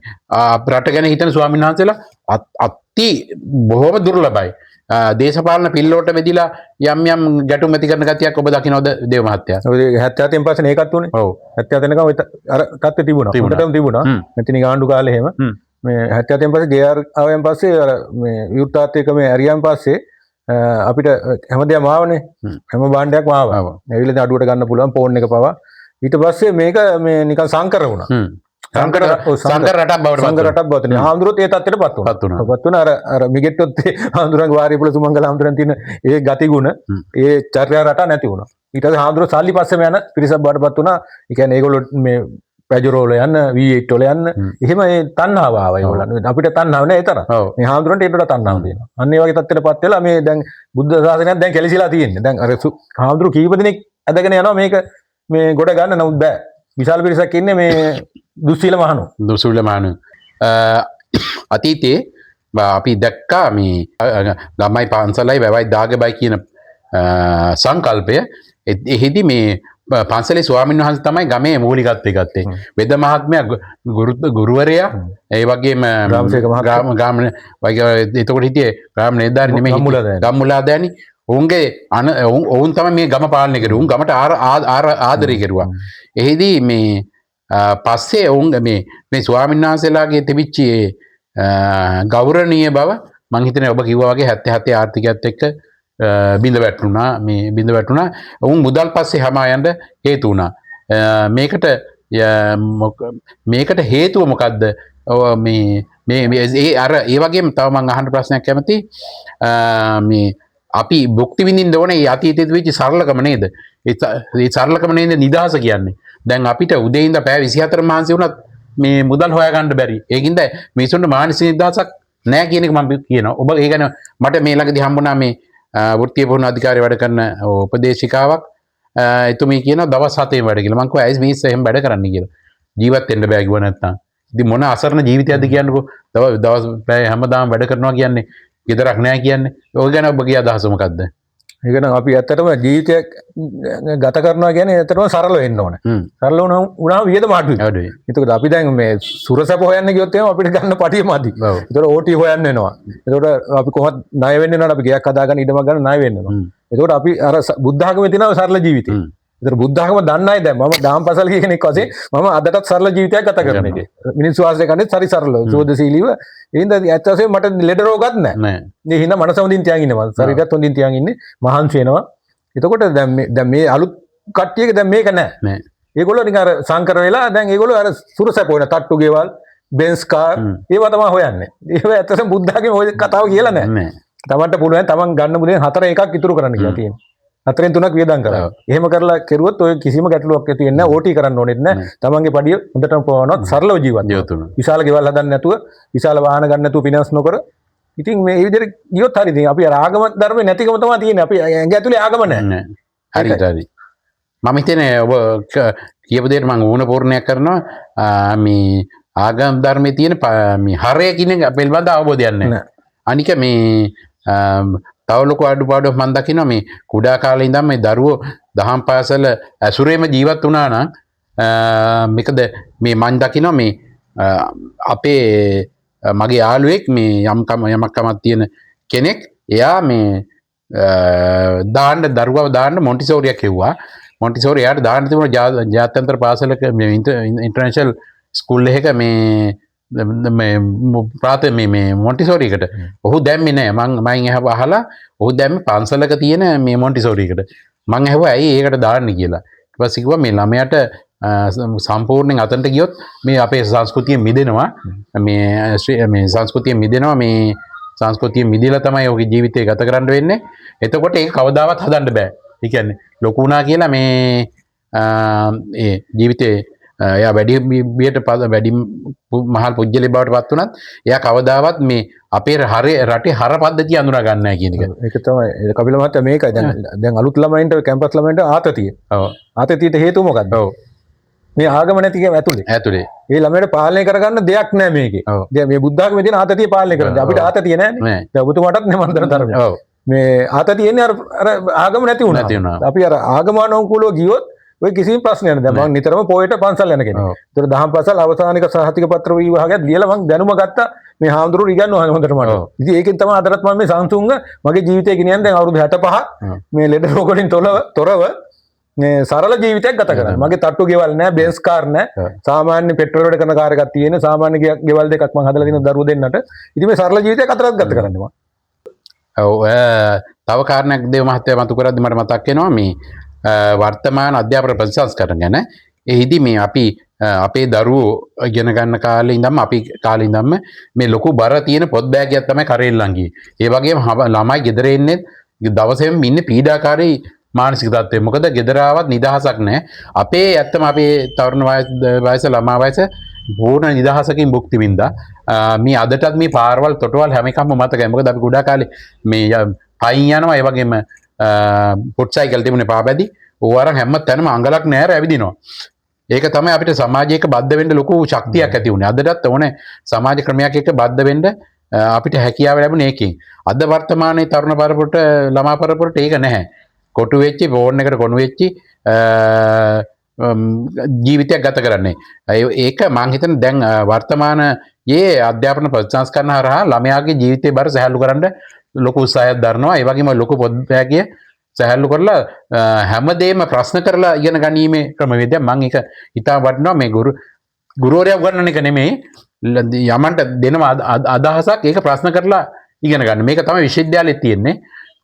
S2: රට ගැන හිතන ස්වාමීන් වහන්සේලා අති බොහොම දුර්ලභයි. දේශපාලන පිල්ලෝට බෙදිලා යම් යම් ගැටුම් ඇති කරන ගතියක් ඔබ දකිනවද දේව මහත්තයා?
S3: ඔය 77න් පස්සේ ඒකත් උනේ.
S2: ඔව්.
S3: 77 වෙනකම් ඔය අර තත්ත්වය තිබුණා. හොඳටම තිබුණා. මෙතන ආණ්ඩු කාලේ එහෙම. මේ 77න් පස්සේ ජේ.ආර් ආවෙන් පස්සේ අර මේ විවෘතාත්මක මේ ඇරියන් පස්සේ අපිට හැමදේම ආවනේ. හැම භාණ්ඩයක්ම ආවා. ඇවිල්ලා දැන් අඩුවට ගන්න පුළුවන් ෆෝන් එක පවා. ඊට පස්සේ මේක මේ නිකන් සංකර වුණා.
S2: සංකර රටක් බවට
S3: සංකර රටක් බවට වුණා. හාමුදුරුවොත් ඒ තත්ත්වයට පත් වුණා. පත් වුණා. අර අර මිගෙට්ටොත් හාමුදුරන්ගේ වාරියපොළ සුමංගල හාමුදුරන් තියෙන ඒ ගතිගුණ, ඒ චර්යා රටා නැති වුණා. ඊට පස්සේ හාමුදුරුවෝ සල්ලි පස්සෙම යන පිරිසක් බවට පත් වුණා. ඒ කියන්නේ ඒගොල්ලෝ මේ පැජරෝ වල යන්න, V8 වල යන්න, එහෙම ඒ තණ්හාව ආවා ඒගොල්ලන්. අපිට තණ්හාව නෑ ඒ තරම්. මේ හාමුදුරන්ට ඊට වඩා තණ්හාව තියෙනවා. අන්න ඒ වගේ තත්ත්වයට පත් වෙලා මේ දැන් බුද්ධ ශාසනයත් දැන් කැලසිලා තියෙන්නේ. දැන් අර හාමුදුරුවෝ කීප දෙනෙක් ඇදගෙන යනවා මේක මේ ගොඩ ගන්න. නමුත් බෑ. විශාල පිරිසක් ඉන්නේ මේ දුස්සීල මහණු.
S2: දුස්සීල මහණු. අතීතයේ අපි දැක්කා මේ ගමයි පන්සලයි වැවයි දාගබයි කියන සංකල්පය. එහිදී මේ පන්සලේ ස්වාමීන් වහන්සේ තමයි ගමේ මූලිකත්වය ගත්තේ. වෙද මහත්මයා ගුරුවරයා, ඒ වගේම ග්‍රාම එතකොට හිටියේ ග්‍රාම නිලධාරි නෙමෙයි ගම්මුලාදෑනි. ඔවුන්ගේ ඔවුන් තමයි මේ ගම පාලනය කරුවේ. උන් ගමට ආදරය කෙරුවා. එහිදී මේ පස්සේ ඔවුන් මේ මේ ස්වාමීන් වහන්සේලාගේ තිබිච්ච ඒ ගෞරවනීය බව මං හිතන්නේ ඔබ කිව්වා වගේ 77 ආර්ථිකයත් එක්ක බිඳ වැටුණා. මේ බිඳ වැටුණා. ඔවුන් මුදල් පස්සේ හමා යන්න හේතු වුණා. මේකට හේතුව මොකද්ද? මේ මේ ඒ අර ඒ වගේම තව මං අහන්න ප්‍රශ්නයක් කැමති. මේ අපි භුක්ති විඳින්න ඕනේ මේ අතීතයේ තිබිච්ච සරලකම නේද? ඒ සරලකම නේද නිදහස කියන්නේ. දැන් අපිට උදේ ඉඳන් පැය 24 මහන්සි වුණත් මේ මුදල් හොයාගන්න බැරි. ඒකින්ද මිනිසුන්ට මානසික නිදහසක් නෑ කියන එක මම කියනවා. ඔබ ඒ ගැන මට මේ ළඟදී හම්බුණා මේ වෘත්තීය පුහුණු අධිකාරිය වැඩ කරන උපදේශිකාවක්. එතුමිය කියනවා දවස් 7 වැඩ කියලා. මං කිව්වා ඇයි මිනිස්සු එහෙම වැඩ කරන්නේ කියලා. ජීවත් වෙන්න බෑ කිව්වා නැත්තම්. ඉතින් මොන අසරණ ජීවිතයක්ද කියන්නකෝ. දවස් පැය හැමදාම වැඩ කරනවා කියන්නේ, ගෙදරක් නෑ කියන්නේ. ඔය ගැන ඔබගේ අදහස මොකද්ද?
S3: ඒක නම් අපි ඇත්තටම ජීවිතයක් ගත කරනවා කියන්නේ ඇත්තටම සරල වෙන්න ඕනේ. සරල වුණාම වියදම අඩුයි.
S2: අඩුයි.
S3: එතකොට අපි දැන් මේ සුරසැප හොයන්න ගියොත් එහෙම අපිට ගන්න පටිය මදි. එතකොට ඕටි හොයන්න වෙනවා. එතකොට අපි කොහොමද ණය වෙන්න වෙනවනේ, අපි ගෙයක් හදාගන්න ඉඩමක් ගන්න ණය වෙන්න වෙනවා. එතකොට අපි අර බුද්ධ ආගමේ තියෙන සරල ජීවිතය. එතකොට බුද්ධ ආගම දන්න අය දැන් මම දාම් පසල් කිය කෙනෙක් වශයෙන් මම අදටත් සරල ජීවිතයක් ගත කරන එකේ. මිනිස්සු වාසය කරන්නේ හරි සරලව, සුවදශීලීව. ඒ හින්දා ඇත්ත වශයෙන්ම මට ලෙඩ රෝගත් නෑ. ඒ හින්දා මනස හොඳින් තියන් ඉන්නේ මම. ශරීරයත් හොඳින් තියන් ඉන්නේ. මහන්සි වෙනවා. එතකොට දැන් මේ අලුත් කට්ටියක දැන් මේක නෑ. ඒගොල්ලෝ නිකන් අර සංකර වෙලා දැන් ඒගොල්ලෝ අර සුරසැප හොයන තට්ටු ගෙවල්, බෙන්ස් කාර් ඒවා තමයි හොයන්නේ. ඒවා ඇත්ත වශයෙන්ම බුද්ධ ආගමේ ඔය කතාව කියලා නෑ. තමන්ට පුළුවන් තමන් ගන්න මුදලෙන් 4 එකක් ඉතුරු කරන්න කියලා තියෙනවා. 4න් 3ක් වියදම් කරා. එහෙම කරලා කෙරුවොත් ඔය කිසිම ගැටලුවක් ඇති වෙන්නේ නැහැ. ඕටි කරන්න ඕනෙත් නැහැ. තමන්ගේ පඩිය හොඳටම පවනවත් සරලව ජීවත් වෙනවා. විශාල ගෙවල් හදන්න නැතුව, විශාල වාහන ගන්න නැතුව, ෆිනෑන්ස් නොකර. ඉතින් මේ විදිහට ගියොත් හරි. ඉතින් අපි අර ආගම ධර්මේ නැතිකම තමයි තියෙන්නේ. අපි ඇඟ ඇතුලේ ආගම නැහැ.
S2: හරියට හරි. මම හිතන්නේ ඔබ කියපු දෙයට මම ඌණ පූර්ණයක් කරනවා. මේ ආගම ධර්මයේ තියෙන මේ හරය කියන එක පිළිබඳ අවබෝධයක් නැහැ. අනික මේ තව ලොකු අඩුපාඩුවක් මම දකිනවා මේ කුඩා කාලේ ඉඳන් මේ දරුවෝ දහම් පාසල ඇසුරේම ජීවත් වුණා නම්, මේකද මේ මං දකිනවා මේ අපේ මගේ යාළුවෙක් මේ යමක් කමක් තියෙන කෙනෙක්, එයා මේ දරුවව දාන්න මොන්ටිසෝරියක් හෙව්වා. මොන්ටිසෝරි එයාට දාන්න තිබුණ ජාත්‍යන්තර පාසලක මේ ඉන්ටර්නැෂනල් ස්කූල් එකක මේ මේ ප්‍රාථමික මේ මොන්ටිසෝරි එකට. ඔහු දැම්මේ නෑ. මං අහලා ඔහු දැම්මේ පන්සලක තියෙන මේ මොන්ටිසෝරි එකට. මං ඇහුවා ඇයි ඒකට දාන්නේ කියලා. ඊට පස්සේ කිව්වා මේ ළමයාට සම්පූර්ණයෙන් අතනට ගියොත් මේ අපේ සංස්කෘතිය මිදෙනවා. මේ සංස්කෘතිය මිදෙනවා. මේ සංස්කෘතිය මිදෙලා තමයි ඔහුගේ ජීවිතය ගත කරන්න වෙන්නේ. එතකොට ඒක කවදාවත් හදන්න බෑ. ඒ කියන්නේ ලොකු වුණා කියලා මේ ඒ ජීවිතේ එයා වැඩි බියට වැඩි මහල් පුජ්‍යලේ බවට පත් වුණත් එයා කවදාවත් මේ අපේ රටේ හර පද්ධතිය අඳුනා ගන්න නැහැ කියන එක.
S3: ඒක තමයි. ඒ කපිල මහත්තයා මේකයි. දැන් අලුත් ළමයින්ට කැම්පස් ළමයින්ට ආතතිය. ආතතියට හේතුව මොකද්ද? මේ ආගම නැති කම ඇතුලේ.
S2: ඇතුලේ.
S3: ඒ ළමයට පාලනය කරගන්න දෙයක් නෑ මේකේ. දැන් මේ බුද්ධ ආගමේ තියෙන ආතතිය පාලනය කරන්න. අපිට ආතතිය නෑනේ. දැන් ඔබතුමාටත් නේ මන් දන්න තරමේ. මේ ආතතිය එන්නේ අර ආගම නැති වුණා.
S2: නැති වුණා.
S3: අපි අර ආගමානුකූලව ගියොත් ඔය කිසිම ප්‍රශ්නයක් නෑ. දැන් මං නිතරම පොයට පන්සල් යන කෙනෙක්. ඒතර දහම් පාසල් අවසානික සහතික පත්‍ර විභාගයක් ලියලා මං දැනුම ගත්තා. මේ හාමුදුරුවෝ ඉගන්වනවා හොඳට මට. ඉතින් ඒකෙන් තමයි අදටත් මම මේ සංසුන්ව මගේ ජීවිතේ ගෙනියන්නේ. දැන් අවුරුදු 65 මේ ලෙඩ රෝග වලින් තොරව මේ සරල ජීවිතයක් ගත කරන්නේ. මගේ තට්ටු ගෙවල් නෑ, බෙන්ස් කාර් නෑ. සාමාන්‍ය පෙට්‍රල් වැඩ කරන කාර් එකක් තියෙන. සාමාන්‍ය ගෙවල් දෙකක් මං හදලා තියෙන දරුවෝ දෙන්නට. ඉතින් මේ සරල ජීවිතයක් අතරත් ගත කරන්නේ මං.
S2: ඔව්, තව කාරණයක් දේව මහත්තයා මතු කරද්දි මට මතක් වෙනවා මේ වර්තමාන අධ්‍යාපන ප්‍රතිසංස්කරණ ගැන. එහිදී මේ අපි අපේ දරුවෝ ඉගෙන ගන්න කාලේ ඉඳන්ම අපි කාලේ ඉඳන්ම මේ ලොකු බර තියෙන පොත් බෑගයක් තමයි කරේ ළඟ ගියේ. ඒ වගේම ළමයි ගෙදර එන්නේ දවසෙම ඉන්නේ පීඩාකාරී මානසික තත්ත්වය. මොකද ගෙදර ආවත් නිදහසක් නැහැ. අපේ ඇත්තම අපේ තරුණ වයස ළමා වයස පූර්ණ නිදහසකින් භුක්ති විඳා. මේ අදටත් මේ පාරවල් තොටවල් හැම එකක්ම මතකයි. මොකද අපි කුඩා කාලේ මේ පයින් යනවා. ඒ වගේම පොට් සයිකල් තිබුණේ පාපැදි. ඕව අරන් හැම තැනම අඟලක් නෑර ඇවිදිනවා. ඒක තමයි අපිට සමාජයක බද්ධ වෙන්න ලොකු ශක්තියක් ඇති වුණේ. අදටත් ඕනේ සමාජ ක්‍රමයක් එක්ක බද්ධ වෙන්න අපිට හැකියාව ලැබුණේ ඒකෙන්. අද වර්තමානයේ තරුණ පරපුරට ළමා පරපුරට ඒක නැහැ. කොටු වෙච්ච ෆෝන් එකට කොණු වෙච්ච ජීවිතයක් ගත කරන්නේ. ඒක මං හිතන්නේ දැන් වර්තමානයේ අධ්‍යාපන ප්‍රතිසංස්කරණ හරහා ළමයාගේ ජීවිතේ බර සැහැල්ලු කරන්න ලොකු උත්සාහයක් දරනවා. ඒ වගේම ලොකු පොත් බෑගය සැහැල්ලු කරලා හැමදේම ප්‍රශ්න කරලා ඉගෙන ගැනීමේ ක්‍රමවේදයක් මං ඒක හිතා වටිනවා. මේ ගුරුවරයා උගන්වන එක නෙමෙයි, යමන්ට දෙනවා අදහසක්, ඒක ප්‍රශ්න කරලා ඉගෙන ගන්න. මේක තමයි විශ්වවිද්‍යාලෙත් තියෙන්නේ.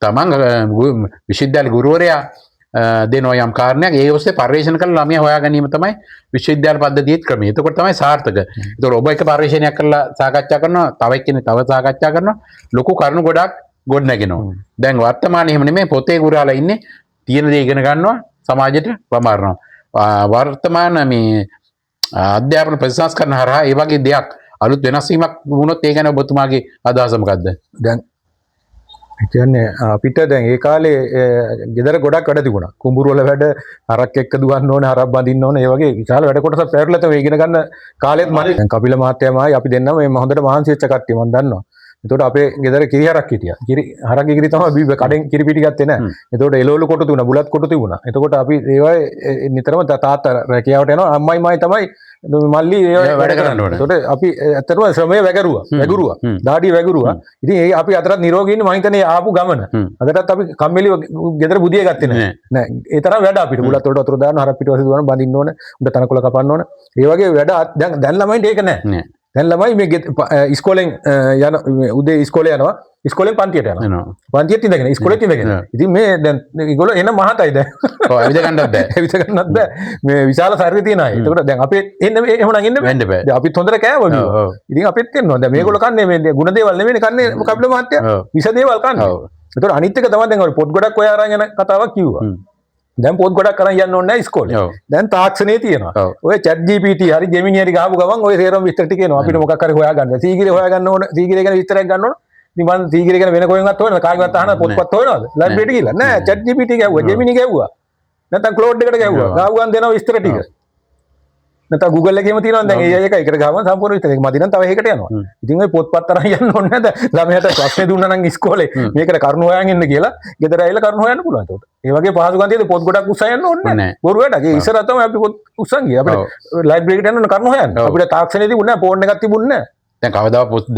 S2: තමන් විශ්වවිද්‍යාල ගුරුවරයා දෙනවා යම් කාරණයක්, ඒ ඔස්සේ පර්යේෂණ කරලා ළමයා හොයා ගැනීම තමයි විශ්වවිද්‍යාල පද්ධතියේ ක්‍රමය. එතකොට තමයි සාර්ථක. එතකොට ඔබ එක පර්යේෂණයක් කරලා සාකච්ඡා කරනවා, තව එක්කෙනෙක් තව සාකච්ඡා කරනවා, ලොකු කරුණු ගොඩක් ගොඩනගෙනවා. දැන් වර්තමානයේ එහෙම නෙමෙයි, පොතේ ගුරාලා ඉන්නේ, තියෙන දේ ඉගෙන ගන්නවා, සමාජයට වමාරනවා. වර්තමාන මේ අධ්‍යාපන ප්‍රතිසංස්කරණ හරහා ඒ වගේ දෙයක් අලුත් වෙනස් වීමක් වුණොත් ඒ ගැන ඔබතුමාගේ අදහස මොකද්ද?
S3: දැන් ඒ කියන්නේ අපිට දැන් ඒ කාලේ ගෙදර ගොඩක් වැඩ තිබුණා. කුඹුරු වල වැඩ, හරක් එක්ක දුවන්න ඕනේ, හරක් බඳින්න ඕනේ, ඒ වගේ විශාල වැඩ කොටසක් පැවරලා තමයි ඉගෙන ගන්න කාලෙත් මම දැන් කපිල මහත්තයා මායි අපි දෙන්නම මේ හොඳට මහන්සි වෙච්ච කට්ටිය මම දන්නවා. එතකොට අපේ ගෙදර කිරි හරක් හිටියා. කිරි හරක්ගේ කිරි තමයි බීබ කඩෙන් කිරි පිටි ගත්තේ නෑ. එතකොට එළවලු කොටු තිබුණා, බුලත් කොටු තිබුණා. එතකොට අපි ඒවයි නිතරම තාත්තා රැකියාවට යනවා, අම්මයි මායි තමයි මල්ලි ඒවා
S2: ඒවා වැඩ කරන්න ඕනේ.
S3: එතකොට අපි ඇත්තටම ශ්‍රමය වැගුරුවා. දාඩිය වැගුරුවා. ඉතින් ඒ අපි අතරත් නිරෝගී ඉන්නේ මං හිතන්නේ ආපු ගමන. අදටත් අපි කම්මැලිව ගෙදර බුදිය ගත්තේ නෑ. නෑ. ඒ තරම් වැඩ අපිට. බුලත් වලට වතුර දාන්න, හරක් පිටිපස්සේ දුවන, බඳින්න ඕන, උඩ තනකොළ කපන්න ඕන. ඒ වගේ වැඩ දැන් ළමයින්ට ඒක නෑ. දැන් ළමයි මේ ඉස්කෝලෙන් යන, මේ උදේ ඉස්කෝලේ යනවා, ඉස්කෝලෙන් පන්තියට යනවා. පන්තියෙත් ඉඳගෙන, ඉස්කෝලෙත් ඉඳගෙන. ඉතින් මේ දැන් ඒගොල්ලෝ එන මහතයි දැන්.
S2: ඔව්, ඇවිද ගන්නත් බෑ.
S3: ඇවිද ගන්නත් බෑ. මේ විශාල ශරීර තියෙන අය. එතකොට දැන් අපේ එන්න මේ එහෙම නම් එන්න බෑ.
S2: වෙන්න බෑ.
S3: දැන් අපිත් හොඳට කෑවා බිව්වා. ඉතින් අපිත් එන්නවා. දැන් මේගොල්ලෝ කන්නේ මේ ගුණ දේවල් නෙමෙයිනේ කන්නේ කපිල මහත්තයා. විෂ දේවල් කන්නේ. එතකොට අනිත් එක තමයි දැන් ඔය පොත් ගොඩක් ඔය අරන් යන කතාවක් කිව්වා. දැන් පොත් ගොඩක් අරන් යන්න ඕනේ නැහැ ඉස්කෝලේ. දැන් තාක්ෂණේ තියෙනවා. ඔය chat GPT හරි Gemini හරි ගහපු ගමන් ඔය සේරම විස්තර ටික එනවා. අපිට මොකක් හරි හොයාගන්න. සීගිරේ හොයාගන්න ඕන. සීගිරේ ගැන විස්තරයක් ගන්න ඕන. ඉතින් මං සීගිරේ ගැන වෙන කොහෙන්වත් හොයනවද? කාගෙවත් අහන පොත්පත් හොයනවද? ලයිබ්‍රරියට ගිහලා. නෑ, chat GPT ගැහුවා, Gemini ගැහුවා. නැත්නම් Claude එකට ගැහුවා. ගාවු ගමන් දෙනවා විස්තර ටික. නැත්නම් Google එකේම තියෙනවා දැන් AI එක. ඒකට ගාවම සම්පූර්ණ විස්තර. ඒක මදි නම් තව එකකට යනවා. ඉතින් ඔය පොත්පත් අරන් යන්න ඕනේ නැද? ළමයාට ප්‍රශ්නේ දුන්නා නම් ඉස්කෝලේ මේකට කරුණු හොයන් ඉන්න කියලා ගෙදර ඇවිල්ලා කරුණු හොයන්න පුළුවන්. එතකොට ඒ වගේ පහසුකම් තියෙද්දි පොත් ගොඩක් උස්සන් යන්න ඕනේ නෑ. බොරු වැඩක්. ඒ ඉස්සර තමයි අපි පොත් උස්සන් ගියේ. අපිට ලයිබ්‍රරි එකට යන්න ඕන කරුණු හොයන්න. අපිට තාක්ෂණය තිබුණේ නෑ, ෆෝන් එකක් තිබුණේ නෑ.
S2: දැන් කවදාවත් පොත්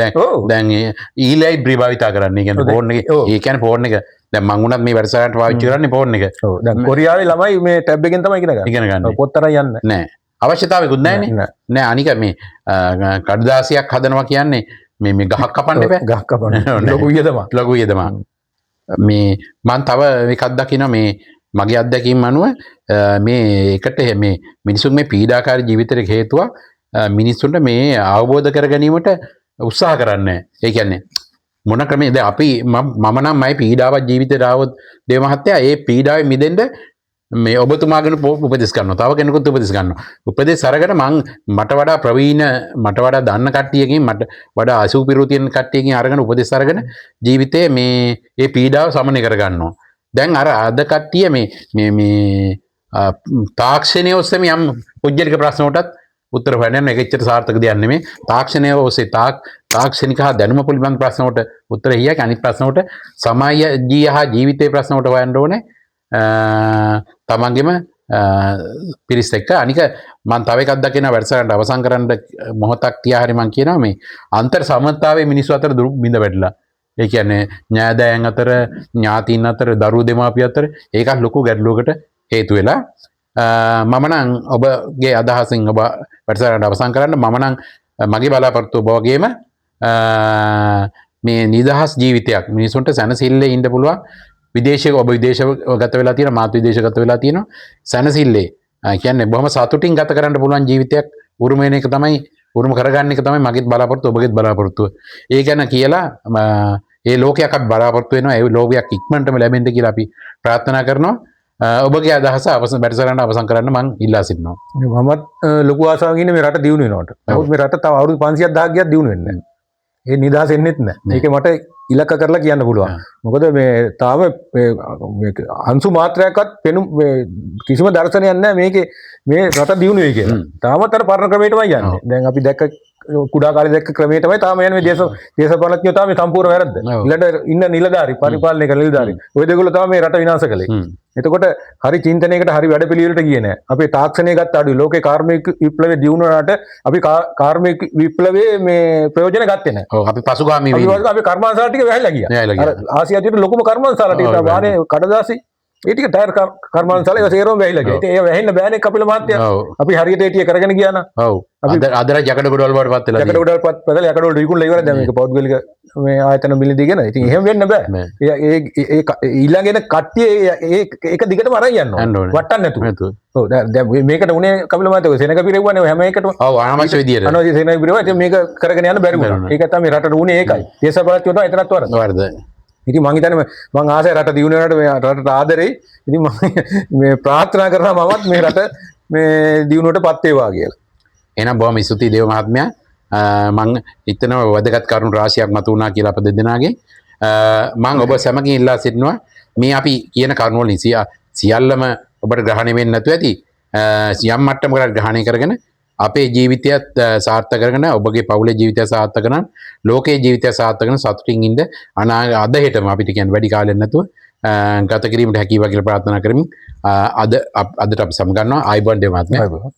S2: දැන් ඒ ඊ ලයිබ්‍රරි භාවිතා කරන්නේ. ඒ කියන්නේ ෆෝන් එකේ. ඒ කියන්නේ ෆෝන් එක. දැන් මං වුණත් මේ වැඩසටහනට පාවිච්චි කරන්නේ ෆෝන් එක.
S3: දැන් කොරියාවේ ළමයි මේ ටැබ් එකෙන් තමයි ඉගෙන ගන්නේ.
S2: ඉගෙන ගන්නේ.
S3: පොත් අරන් යන්නේ
S2: නෑ. අවශ්‍යතාවයකුත් නෑනේ. නෑ, අනික මේ කඩදාසියක් හදනවා කියන්නේ මේ ගහක් කපන්න එපා.
S3: ගහක් කපන්න. ලොකු වියදමක්.
S2: ලොකු වියදමක්. මේ මං තව එකක් දකිනවා මේ මගේ අත්දැකීම් අනුව මේ එකට මේ මිනිසුන් මේ පීඩාකාරී ජීවිතයට හේතුවක් මිනිස්සුන්ට මේ අවබෝධ කර ගැනීමට උත්සාහ කරන්නේ නෑ. ඒ කියන්නේ මොන ක්‍රමේ දැන් අපි මම නම් මයි පීඩාවක් ජීවිතේට ආවොත් දේව මහත්තයා ඒ පීඩාවෙන් මිදෙන්න මේ ඔබතුමාගෙන උපදෙස් ගන්නවා. තව කෙනෙකුත් උපදෙස් ගන්නවා. උපදෙස් අරගෙන මට වඩා ප්‍රවීණ, මට වඩා දන්න කට්ටියකින්, මට වඩා අසුපිරු තියෙන කට්ටියකින් අරගෙන උපදෙස් අරගෙන ජීවිතේ මේ ඒ පීඩාව සමනය කරගන්නවා. දැන් අර අද කට්ටිය මේ මේ තාක්ෂණය ඔස්සේම යම් පුද්ගලික ප්‍රශ්න වලටත් උත්තර හොයන්න යන එක එච්චර සාර්ථක දෙයක් නෙමෙයි. තාක්ෂණය ඔස්සේ තාක්ෂණික හා දැනුම පිළිබඳ ප්‍රශ්න වලට උත්තර හියක්, අනිත් ප්‍රශ්න වලට සමාජීය හා ජීවිතයේ ප්‍රශ්න වලට හොයන්න ඕනේ. තමන්ගේම පිරිස් එක්ක. අනික මං තව එකක් දකිනවා වැඩසටහනට අවසන් කරන්න මොහොතක් තියා හරි මං කියනවා මේ අන්තර් සමතාවයේ මිනිස්සු අතර දුරු බිඳ වැටිලා. ඒ කියන්නේ ඥාදයන් අතර, ඥාතීන් අතර, දරුවෝ දෙමාපිය අතර ඒකත් ලොකු ගැටලුවකට හේතු වෙලා. මම නම් ඔබගේ අදහසින් ඔබ වැඩසටහනට අවසන් කරන්න මම නම් මගේ බලාපොරොත්තුව ඔබ වගේම මේ නිදහස් ජීවිතයක් මිනිසුන්ට සැනසෙල්ලේ ඉන්න පුළුවන්. විදේශයක ඔබ විදේශගත වෙලා තියෙනවා, මාත් විදේශගත වෙලා තියෙනවා. සැනසෙල්ලේ කියන්නේ බොහොම සතුටින් ගත කරන්න පුළුවන් ජීවිතයක් උරුම වෙන එක තමයි, උරුම කරගන්න එක තමයි මගේත් බලාපොරොත්තුව, ඔබගේත් බලාපොරොත්තුව. ඒ ගැන කියලා ඒ ලෝකයක් අපි බලාපොරොත්තු වෙනවා. ඒ ලෝකයක් ඉක්මනටම ලැබෙන්න කියලා අපි ප්‍රාර්ථනා කරනවා. ඔබගේ අදහස අවසන් වැඩසටහන අවසන් කරන්න මං ඉල්ලා සිටිනවා.
S3: මමත් ලොකු ආසාවකින් ඉන්නේ මේ රට දියුණු වෙනවට. නමුත් මේ රට තව අවුරුදු 500ක් 1000ක් ගියත් දියුණු වෙන්නේ නැහැ. ඒ නිදහස එන්නෙත් නැහැ. ඒක මට ඉලක්ක කරලා කියන්න පුළුවන්. මොකද මේ තාම මේ අංශු මාත්‍රයක්වත් පෙනුම් මේ කිසිම දර්ශනයක් නැහැ මේකේ මේ රට දියුණු වෙයි කියලා. තාමත් අර පරණ ක්‍රමයටමයි යන්නේ. දැන් අපි දැක්ක කුඩා කාලේ දැක්ක ක්‍රමයටමයි තාම යන්නේ. මේ දේශපාලඥයෝ තාම මේ සම්පූර්ණ වැරද්ද. ඊළඟට ඉන්න නිලධාරි, පරිපාලනය කරන නිලධාරි. ඔය දෙගොල්ලෝ තමයි මේ රට විනාශ කළේ. එතකොට හරි චින්තනයකට හරි වැඩපිළිවෙලට ගියේ නෑ. අපේ තාක්ෂණය ගත්ත අඩුයි. ලෝකේ කාර්මික විප්ලවය දියුණු වුණාට අපි කාර්මික විප්ලවයේ මේ ප්‍රයෝජන ගත්තේ නෑ.
S2: ඔව්, අපි පසුගාමී වෙන්නේ.
S3: අපි කර්මාන්තශාලා ටික වැහිලා ගියා. අර ආසියාවේ ලොකුම කර්මාන්තශාලා ටික තමයි වානේ කඩදාසි. ඒ ටික ටයර් කර්මාන්තශාලා ඒවා සේරම වැහිලා ගියා. ඉතින් ඒවා වැහෙන්න බෑනේ කපිල මහත්තයා. අපි හරියට ඒ ටික කරගෙන ගියා නම්.
S2: ඔව්. අද යකඩ ගොඩවල් වලට පත් වෙලා
S3: යකඩ ගොඩවල් පත් වෙලා යකඩ වලට විකුණලා ඉවරයි දැන් මේක පෞද්ගලික මේ ආයතන මිලදීගෙන. ඉතින් එහෙම වෙන්න බෑ. ඒ ඒ ඊළඟ එන කට්ටිය ඒ ඒක දිගටම අරන් යන්න ඕනේ. වටන්න නැතුව. ඔව්, දැන් මේකට උනේ කපිල මහත්තයා ඔය සෙනඟ පිරෙව්වනේ ඔය හැම එකටම.
S2: ඔව්, අනවශ්‍ය විදියට.
S3: අනවශ්‍ය සෙනඟ පිරෙව්වා. ඉතින් මේක කරගෙන යන්න බැරි වුණා. ඒක තමයි රටට උනේ ඒකයි. දේශපාලකයෝ තමයි එතනත් වරද.
S2: වරද.
S3: ඉතින් මං හිතන්නේ මං ආසයි රට දියුණු වෙනවට මේ රටට ආදරෙයි. ඉතින් මං මේ ප්‍රාර්ථනා කරනවා මමත් මේ රට මේ දියුණුවට පත් වේවා කියලා.
S2: එහෙනම් බොහොම ස්තුතියි දේව මහත්මයා. මං හිතනවා වැදගත් කරුණු රාශියක් මතු වුණා කියලා අප දෙදෙනාගේ. මං ඔබ සැමකින් ඉල්ලා සිටිනවා මේ අපි කියන කරුණු වලින් සියල්ලම ඔබට ග්‍රහණය වෙන්නේ නැතුව ඇති. යම් මට්ටමකට ග්‍රහණය කරගෙන අපේ ජීවිතයත් සාර්ථක කරගෙන ඔබගේ පවුලේ ජීවිතය සාර්ථක කරන ලෝකයේ ජීවිතය සාර්ථක කරන සතුටින් ඉන්න අද හෙටම අපිට කියන්නේ වැඩි කාලයක් නැතුව ගත කිරීමට හැකියවා කියලා ප්‍රාර්ථනා කරමින් අදට අපි සමගන්නවා. ආයුබෝවන් දේව මහත්මයා.
S3: ආයුබෝවන්.